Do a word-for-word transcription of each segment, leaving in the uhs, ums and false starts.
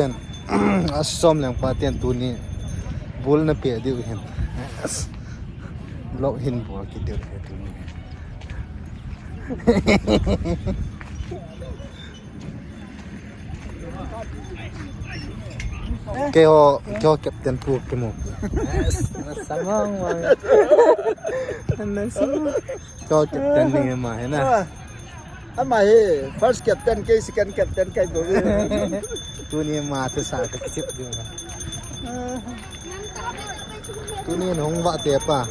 Ten, a som leng pa ten tuni ball na pe diu hin. Vlog hin bol kit diu hin tuni. Keiho, keiho captain pu kimu. Samang mang. Samang. Keiho captain ding ama hi na. Ah. Ama hi first captain, kei second captain kei bol. Tuni ama thusah ka kichep diu na. Tuni nahung vah te pa.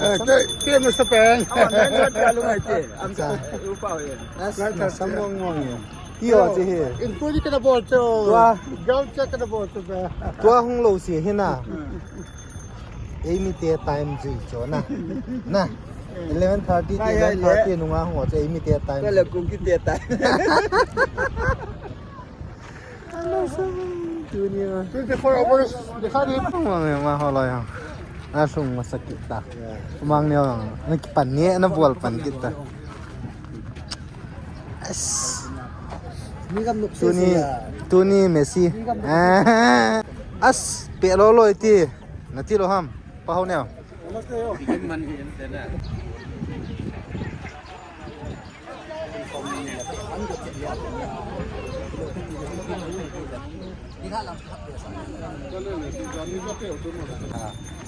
Eh, te, te na sa peng. Ama na sa peng lungai te. Am sa upa ye. As na samong mong ye. Hi o chi hi. In tuni kana bol cho. Tua. Gau cha kana bol cho ba. Tua hung lou si hi na. Eimi te time jui cho na. Na. Eleven thirty, eleven thirty nunga hung o cho eimi te time. Kala kung ki te time. Twenty-four hours, they can't even. Mang, mang, holoi ha. Asung masakit ta. Mang ni ang, nakipan ni, nabol pan kita. As. Tuni, tuni Messi. Ah. As, pe lo lo iti. Nati lo ham. Pahau neo.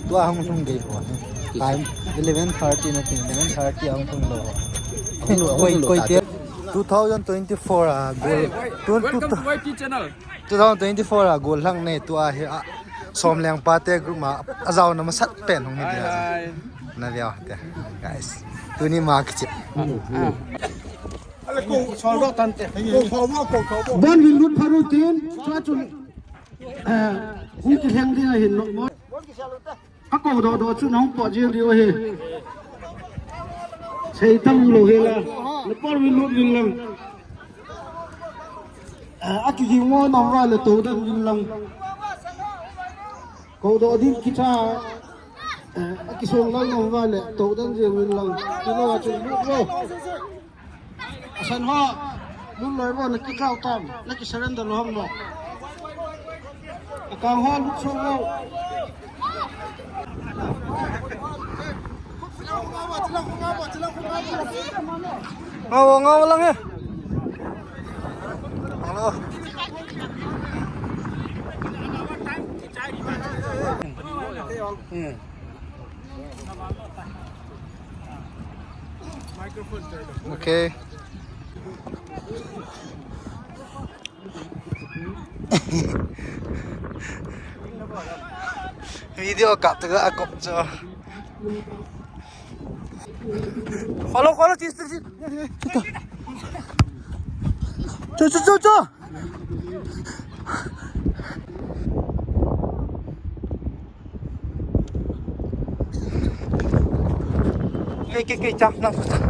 Tua hung lhung gei ho. Time eleven thirty na tin, eleven thirty hung lhung lou. Koi, koi te. Two thousand twenty-four a goal. Welcome to Y T channel. Two thousand twenty-four a goal lhang nei tua hi a, som leng pa te group ma a jaona masat pen hung hi dia. Hi, hi. Na via te, guys. Tuni ma kichi. Bon vin lut pharu tin, chua chun, eh, hung kilheng ding ahin no mo. Ka ko do do chu nong po jil diu ahi. Sei tam lo hi la. Na por vin lut vin lang. Eh, a ki gi ngo nong va le to dan vin lang. Ko do din kicha. Eh, a ki song lang nong va le to dan je vin lang. Ki lo a chu lut lo. Asan ho, lun loi bo, na kikau tam, na ki surrender lou ham lo. Akang ho, lut so lo. Ngau, ngau lang eh. Hello. Hmm. Okay. Video kap tu aku cho. Follow, follow, cheese, cheese. Cho, cho, cho, cho. Kei, kei, kei, cham, cham, cham.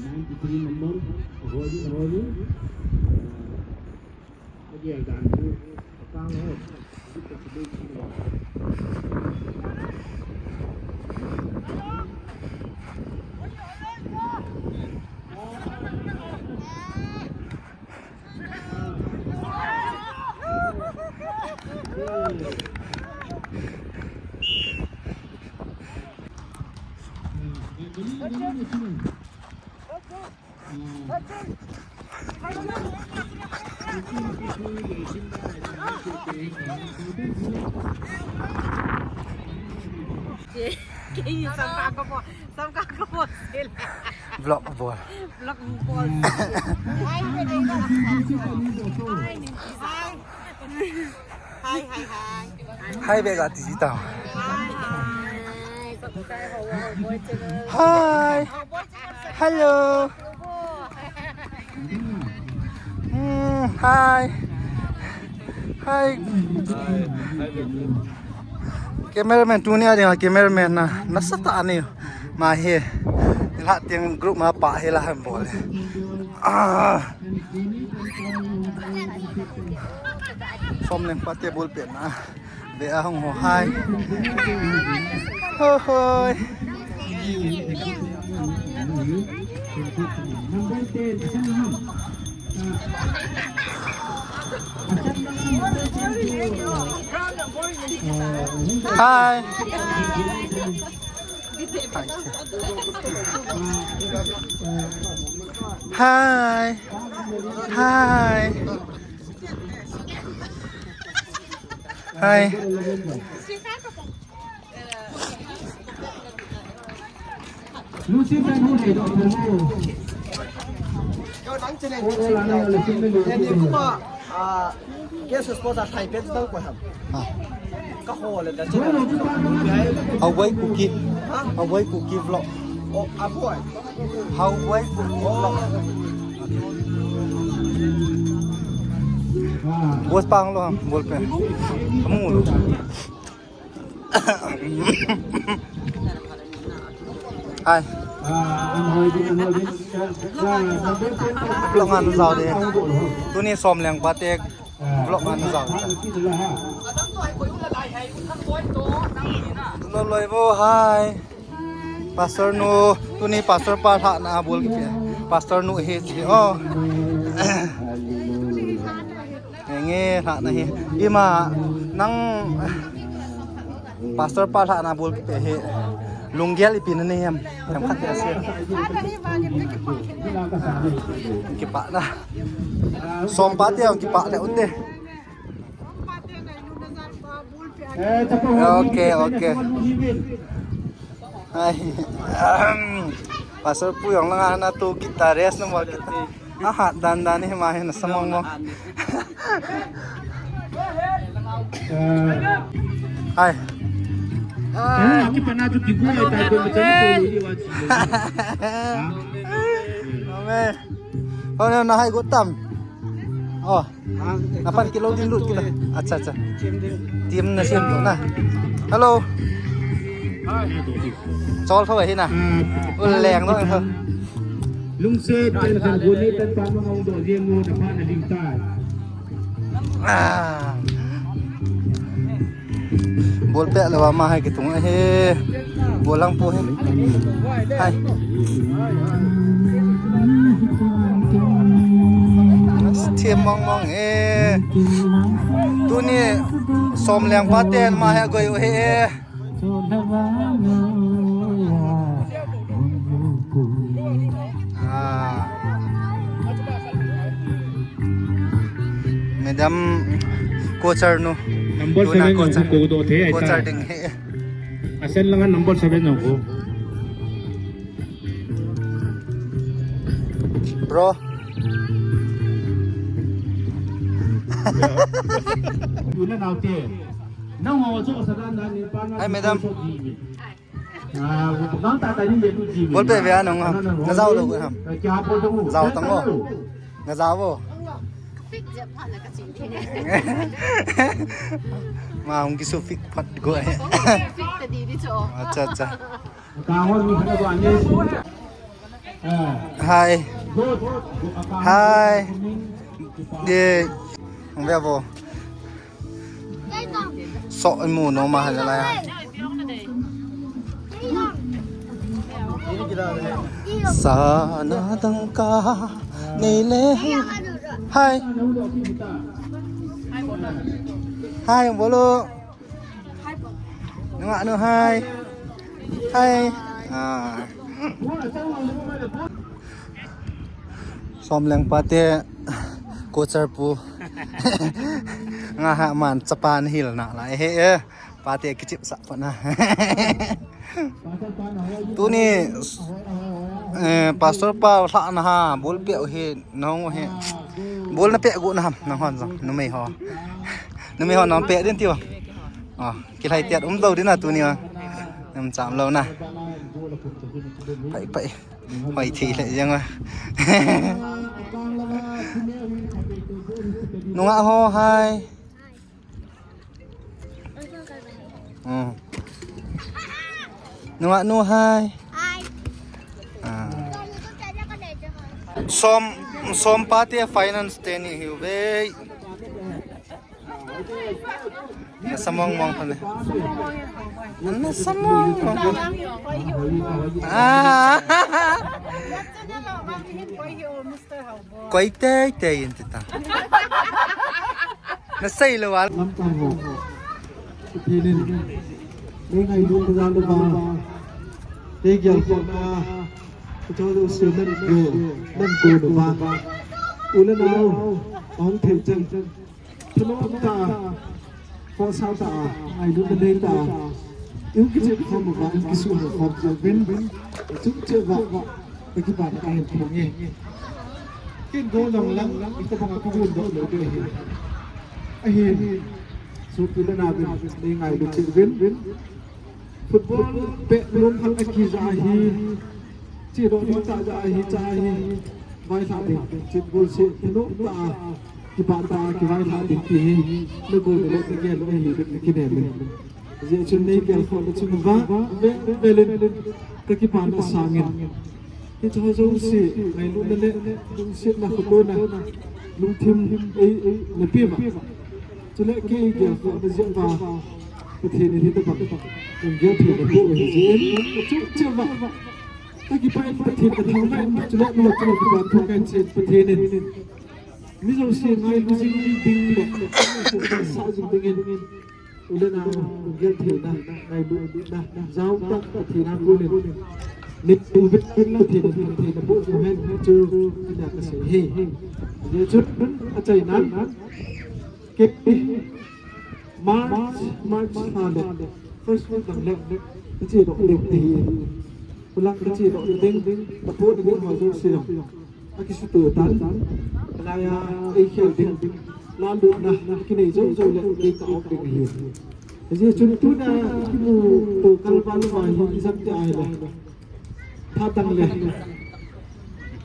Ninety-three number, holding, holding. Kei sam ka ko, sam ka ko sel. Vlog bol. Vlog bol. Hai, hai, hai. Hai, hai, hai. Hai, bega ti ta. Hai, hai. Hai. Hello. Hmm, hai. Hai. Cameraman, tuni a dinga cameraman na, nasatah a nei. Ma hi. Ila ting group ma pa hi la han bol. Ah. Som leng pa te bol pen na. Ve a hung ho hai. Ho hoi. Hai. Hai. Hai. Hai. Yo, nang channel ni chim na. Ni kuma, ah, guest sponsor thai pet nang ko ham. Ah. Ka ho le da channel. Hawai Kuki. Ha? Hawai Kuki vlog. Oh, Hawai. Hawai Kuki vlog. Boss pang lo ham, bol pe. Kamu lo. Hai. Vlog ngan jao de. Tuni som leng pa te vlog ngan jao de. Lo loi vo hai. Pastor nu, tuni pastor pa lhahna bol kipe. Pastor nu hi chi o. Nge nge lhahna hi. Ima nang pastor pa lhahna bol kipe hi. Lunggel ipi na nei ham. Themkhat te ase. Kipah na. Som pa te kipah le u te. Okay, okay. Hai. Pastor pu jong langa na tu guitar rest na mo kita. Ahat dan dan ni ma hin samong mo. Hai. Ah, kipa na tu kigu ai ta ko macam tu ni wa. Amen. Oh, na hai go tam. Oh. Napan kilo din lut kita. Acha, acha. Team na sim tu na. Hello. Chol tho hi na. Ul leng no. Lungset kan kan gun ni tan pa ma ngau do je mu na pa na ding tai. Ah. Bol peh le wa ma hai kitung ahi. Bol lang pu hi. Hai. Thiam mong mong e. Tuni som leng pa ten ma hai goi u hi e. Ah. Madam coacher nu. Number seven ko do the. Coacher ding he. Asan lang number seven ko. Bro. Hi, madam. Bol pe ve a nong ham. Nga jao lo ham. Jao tang o. Nga jao o. Ma hung kisu fik phat go e. Acha, acha. Hai. Hai. Ye. Hung ve vo. So mu no ma hala la. Sana dangka nei le. Hai. Hai, bolo. Nunga nu hai. Hai. Ah. Som leng pa te coacher pu. Nga ha man chapa na hil na la he e. Pate kichep sah pon a. Tuni, eh, Pastor pa lhahna ha, ball peh u hi, nahung u hi. Ball napeh gu na ham, nahon jong, numei ho. Numei ho nahung peh din tiu. Oh, kilhai tiat um lou din a tuni a. Nam cham lou na. Pai, pai. Hoi thei le jeng a. Nungah ho hai. Hmm. Nungah nu hai. Hai. Ah. Som, som pate finance teni hiu ve. Nasa mong mong pale. Nasa mong mong. Ah. Koi tei tei in tita. Nasei lou a. Lamkang ho. Pathen in. Nei ngailut na jal uva. Nei gelkhohna. Kachol u sil nan go. Nan go uva. U le nao. Ahung thei chan. Thanom tah a, khohsah tah a, ngailutna nei tah a, i kichep khom uva, i kisuhkhom khom uvin, chungcheh uva, ka kipana kahin phong e. Kin go jong lang, itobang a kagon doh lou ding ahi. Ahin, sopi le naovin, nei ngailu cheh uvin, Football pet lom hal a kija hi. Chedoh ding tah ja hi, cha hi. Vailhah ding. Football se thanom tah a, kipah tah a kivailhah ding ti hi. Na go le na gel le hi na kinem in. Hijeh chun nei gelkhoh le chun va, ve, ve, velin. Ka kipana sangin. Hiche ho jouse, ngailutna le, lungsetna, khutlona, lungthim, ei, ei, na pe uva. Chule kei gelkhohna jeh uva, Pathen in hitobang, lunggel thei naboh u ahi jeh in, chungchang uva. Ka kipah in Pathen ka thangvah in, chule nangho chule kipa thu kahin sei in Pathen in. Mi jouse ngailu jing ding le, sah jing ding in. U le nao, lunggel theina, ngailutna, jao tah, Pathen a kon in. Nei u vet, Pathen in phatthei naboh u hen, chu, ina kasei ahi. Hijeh chun, achainan, kei, March, March lha le, first week lang le, kachedoh ding ahi. Khulang kachedoh ding, kapoh ding ho jouse jong. Akisuto tan, alai a eikhel ding, lalutna, kinei jou jou le, kei ka op ding ahi. Hijeh chun tuna, ikimuto kal val uva hi, ijat ti ahile. Tha dang le.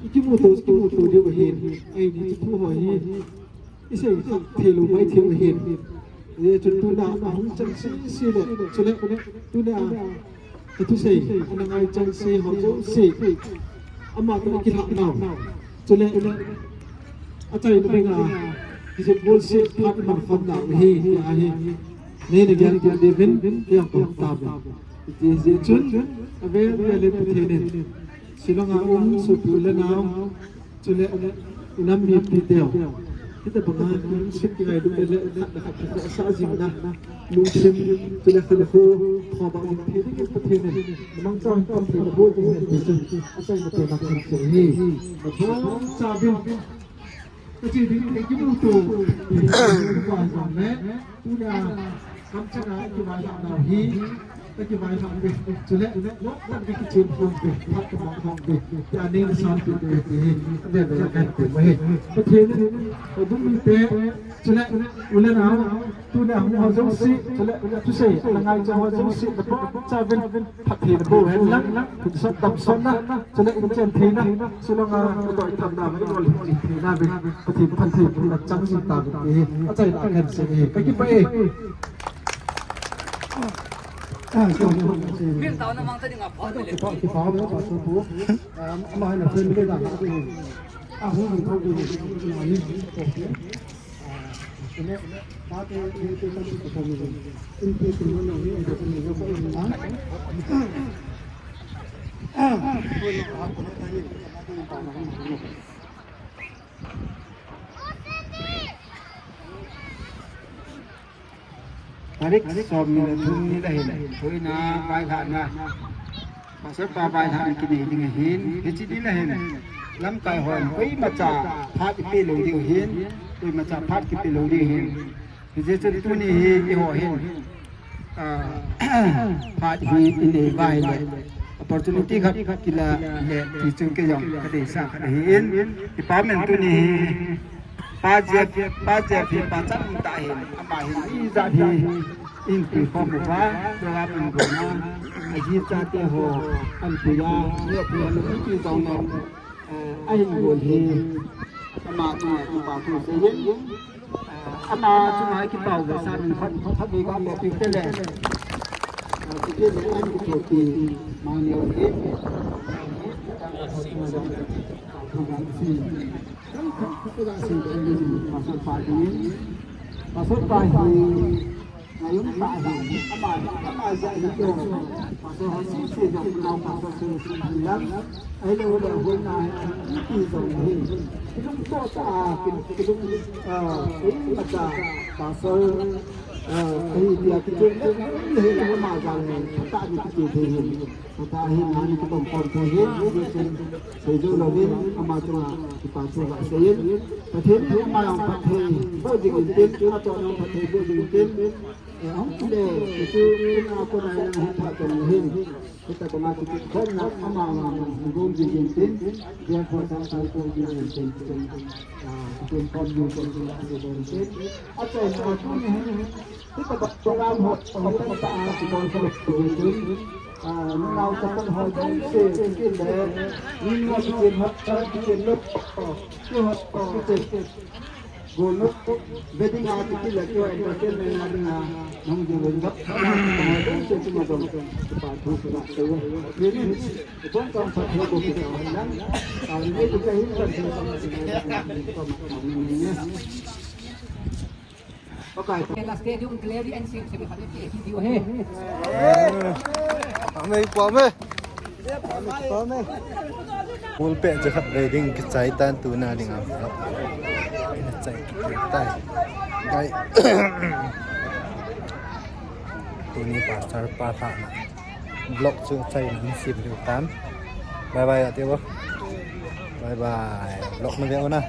Ikimuto, ikimuto diu ahi, eini chu thu ho hi. Isei thei lou mai thei u ahin. Hijeh chun tuna ahung chang sese le, chule, tuna, ka thusei, ana ngai chang se ho jouse. Ama toh kilhah nau. Chule, achaina dinga, hijeh bol se phat man khom nau ahi, tia ahi. Nei na gel tia ding in, tia kon ta ve. Hijeh chun, avel vel in Pathen in. Shillong a um, sopi u le nao. Chule, inam mipi teu. Hitobanga, lungset kingailut le, le, khat le khat kikhohsah jingna. Lungthim, chule khankho, thobah jing thei dingin Pathen in. Namang chang phatthei naboh ding ahi ti chun, achaina tona kahin sei ahi. Nabonchauvin. Kache ding, kakimuto. Kakimuto jong le. Tuna, kamchanga kivailhah nau hi. Ka kivailhah uve. Chule, lom tah in ka kichen khom uve. Phat ka mang khom uve. Tia nei na sanpeh uve ti hi. Avel vel a kahin ti uve. Pathen in, ka bung mite, chule, u le nao, tuni a hung ho jouse, chule, thusei, ana ngai chang ho jouse, nabonchauvin, phatthei naboh u hen lang, lhingsot damsotna, chule, inchen theina, Shillong a, idoi thamna, ibol hin theina uve, Pathen phatthei, phatthei chang jing tauve ti hi, achaina a kahin sei ahi. Ka kipah e. Min tao na mang ta ding a pha le. Kipa, kipa, kipa, kipa. Um, ama na friend le da na. Ah, hu, hu, hu, hu. Tarik som ni le thum ni le hin, tuina vailhahna. Pastor pa vailhahna kinei ding ahin, hiche ni le hin. Lamkai hon, koimacha phat ipe lou diu ahin, koimacha phat kipe lou diu ahin. Hijeh chun tuni hi eiho hin. Ah, phat hi inei uva ahile opportunity khat kila le ti chu kei jong kadeisah khat ahin, kipa min tuni hi Pa Jeff, Pa Jeff hi pachat um tah ahin, ama hi ijat hi in pui khom uva, program in gona, aji chate ho an pui a, mi pui a, mi pui jong le, eh, ahin gon hi, ama chunga kipa thu sei hin, eh, ama chunga kipa u ve sa min khat, khat ve ga le piu te le. Eh, ti le an ki thu ti ma neo hi. Pastor pa hi, Pastor pa hi, ngaium tah hi, ama, ama jeh hi keiho, Pastor ho sese jong, nao Pastor sese hi lang, ahilou le hoina hi, ipi jong hi, kilungto tah a, ki, kilung, ah, imacha, Pastor, ah, ahi tia kichun le, hi ama jal hi, tah ni kiti thei hi. Pathen hi nani kitom pom thei hin, hichun seijou louvin, ama chunga kipa thu gasei in. Pathen in ama jong phatthei boh jing intin, tuna toh jong phatthei boh jing intin. Eh, ahung kile, hichu, tuna kona jong hung phatthei boh hin. Hitabanga kikhopna ama jong hung gong jing intin. Dia kho sang sai ko jing intin. Ah, kitom pom jing intin, kipa thu gasei in. Achaina tuni hin. Hitabang program ho, hotel tah a kibol khalou jeh chun, ah, nunao chapang ho jouse, kile, nunao kichen ho, kichen lou, kiho, kichen. Golno, wedding a kile, kiho entertainment a dinga, nang jing lou, nunao chapang ho jouse, kiho jong, kipa thu kipa thu. Kile, ibon tong phatthei boh kit tau hen lang, ah, kile, kile, hin phatthei boh kit tau hen lang, kile, kile, kile. Kela stadium clear and safe safe khat pe ki diu he. Ame, ipa me. Ball pet chu khatvei ding kichai tan tuna dinga. Ina chai kitai. Gai. Tuni pastor pa lhahna. Vlog chu achaina in sem diu tan. Bye bye ati bo. Bye bye. Vlog na ve u na.